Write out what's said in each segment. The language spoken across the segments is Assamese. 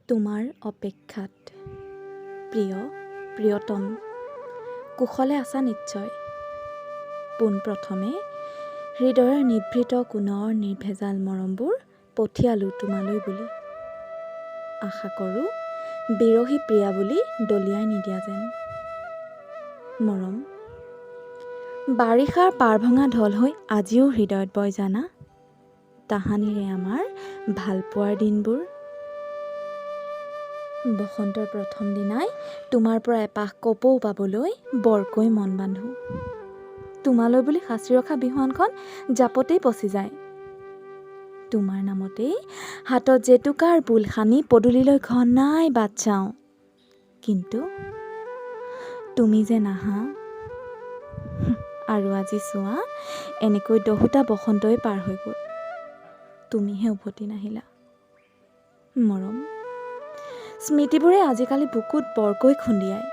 তোমাৰ অপেক্ষাত। প্ৰিয় প্ৰিয়তম, কুশলে আছা নিশ্চয়। পোনপ্ৰথমে হৃদয়ৰ নিভৃত কোণৰ নিৰ্ভেজাল মৰমবোৰ পঠিয়ালোঁ তোমালৈ বুলি। আশা কৰোঁ বিৰহী প্ৰিয়া বুলি দলিয়াই নিদিয়া যেন। মৰম, বাৰিষাৰ পাৰভঙা ঢল হৈ আজিও হৃদয়ত বয় জানা, তাহানিৰে আমাৰ ভালপোৱাৰ দিনবোৰ। বসন্তৰ প্ৰথম দিনাই তোমাৰ পৰা এপাহ কপৌ পাবলৈ বৰকৈ মন বান্ধো। তোমালৈ বুলি সাঁচি ৰখা বিহুৱানখন জাপতেই পচি যায়। তোমাৰ নামতেই হাতত জেতুকাৰ বোল সানি পদূলিলৈ ঘনাই বাট চাওঁ, কিন্তু তুমি যে নাহা। আৰু আজি চোৱা, এনেকৈ দহোটা বসন্তই পাৰ হৈ গ'ল, তুমিহে উভতি নাহিলা। মৰম, স্মৃতিবোৰে আজিকালি বুকুত বৰকৈ খুন্দিয়ায়।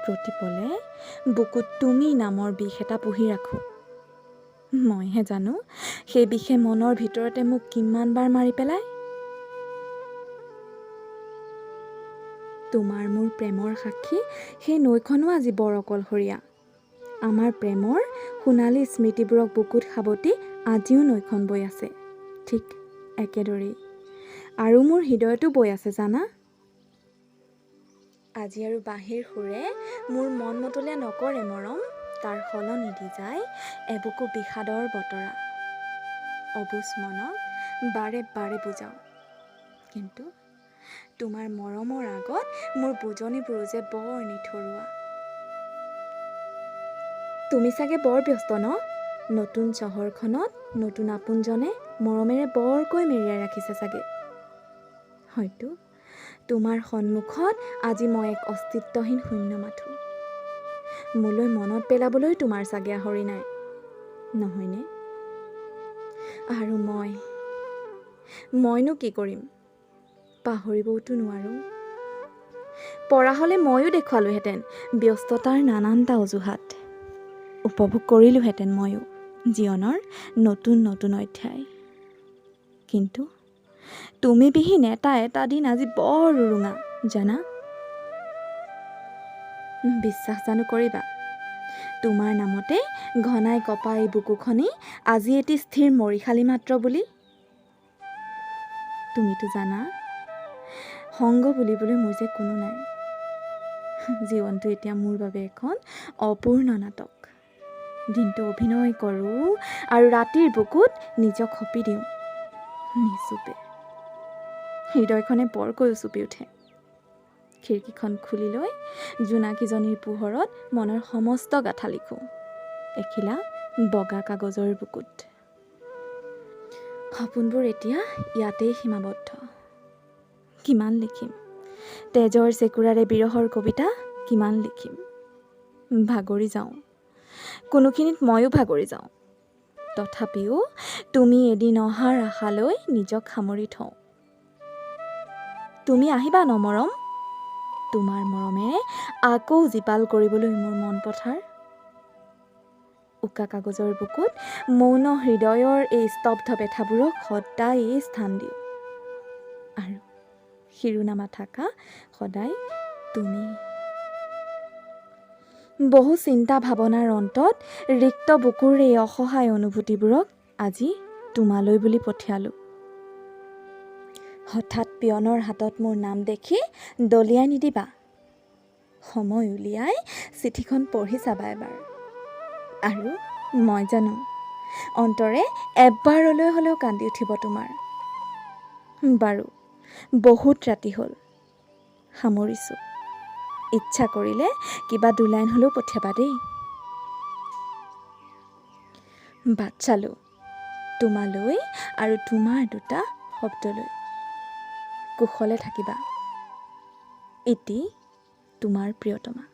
প্ৰতিপলে বুকুত তুমি নামৰ বিষ এটা পুহি ৰাখোঁ। মইহে জানো সেই বিষে মনৰ ভিতৰতে মোক কিমানবাৰ মাৰি পেলায়। তোমাৰ মোৰ প্ৰেমৰ সাক্ষী সেই নৈখনো আজি বৰ অকলশৰীয়া। আমাৰ প্ৰেমৰ সোণালী স্মৃতিবোৰক বুকুত সাৱটি আজিও নৈখন বৈ আছে, ঠিক একেদৰেই আৰু মোৰ হৃদয়তো বৈ আছে জানা। আজি আৰু বাঁহীৰ সুৰে মোৰ মন মতলীয়া নকৰে মৰম, তাৰ সলনি দি যায় এবুকু বিষাদৰ বতৰা। অবুজ মনক বাৰে বাৰে বুজাওঁ, কিন্তু তোমাৰ মৰমৰ আগত মোৰ বুজনিবোৰো যে বৰ নিথৰুৱা। তুমি চাগে বৰ ব্যস্ত ন? নতুন চহৰখনত নতুন আপোনজনে মৰমেৰে বৰকৈ মেৰিয়াই ৰাখিছে চাগে। হয়তো তোমাৰ সন্মুখত আজি মই এক অস্তিত্বহীন শূন্য মাথোঁ। মোলৈ মনত পেলাবলৈ তোমাৰ চাগে আহৰি নাই, নহয়নে? আৰু মইনো কি কৰিম, পাহৰিবওতো নোৱাৰোঁ। পৰা হ'লে ময়ো দেখুৱালোহেঁতেন ব্যস্ততাৰ নানানটা অজুহাত, উপভোগ কৰিলোহেঁতেন ময়ো জীৱনৰ নতুন নতুন অধ্যায়। কিন্তু তুমিবিহীন এটা এটা দিন আজি বৰ উৰুঙা জানা। বিশ্বাস জানো কৰিবা, তোমাৰ নামতে ঘনাই কঁপা এই বুকুখনি আজি এটি স্থিৰ মৰিশালি মাত্ৰ বুলি? তুমিতো জানা, সংগ বুলিবলৈ মোৰ যে কোনো নাই। জীৱনটো এতিয়া মোৰ বাবে এখন অপূৰ্ণ নাটক। দিনটো অভিনয় কৰোঁ আৰু ৰাতিৰ বুকুত নিজক সঁপি দিওঁ নিচুপে। হৃদয়খনে বৰকৈ উচুপি উঠে। খিৰিকীখন খুলি লৈ জোনাকীজনীৰ পোহৰত মনৰ সমস্ত গাথা লিখোঁ এখিলা বগা কাগজৰ বুকুত। সপোনবোৰ এতিয়া ইয়াতেই সীমাবদ্ধ। কিমান লিখিম তেজৰ চেকুৰাৰে বিৰহৰ কবিতা, কিমান লিখিম, ভাগৰি যাওঁ। কোনোখিনিত ময়ো ভাগৰি যাওঁ। তথাপিও তুমি এদিন অহাৰ আশালৈ নিজক সামৰি থওঁ। তুমি আহিবা ন মৰম? তোমাৰ মৰমেৰে আকৌ জীপাল কৰিবলৈ মোৰ মন পথাৰ। উকা কাগজৰ বুকুত মৌন হৃদয়ৰ এই স্তব্ধ বেথাবোৰক সদায়েই স্থান দিওঁ, আৰু শিৰোনামা থাকা সদায় তুমি। বহু চিন্তা ভাৱনাৰ অন্তত ৰিক্ত বুকুৰ এই অসহায় অনুভূতিবোৰক আজি তোমালৈ বুলি পঠিয়ালোঁ। হঠাৎ পিয়নৰ হাতত মোৰ নাম দেখি দলিয়াই নিদিবা। সময় উলিয়াই চিঠিখন পঢ়ি চাবা এবাৰ। আৰু মই জানো অন্তৰে এবাৰলৈ হ'লেও কান্দি উঠিব তোমাৰ। বাৰু, বহুত ৰাতি হ'ল, সামৰিছোঁ। ইচ্ছা কৰিলে কিবা দুলাইন হ'লেও পঠিয়াবা দেই। বাট চালোঁ তোমালৈ আৰু তোমাৰ দুটা শব্দলৈ। কুশলে থাকিবা। ইতি তোমাৰ প্ৰিয়তমা।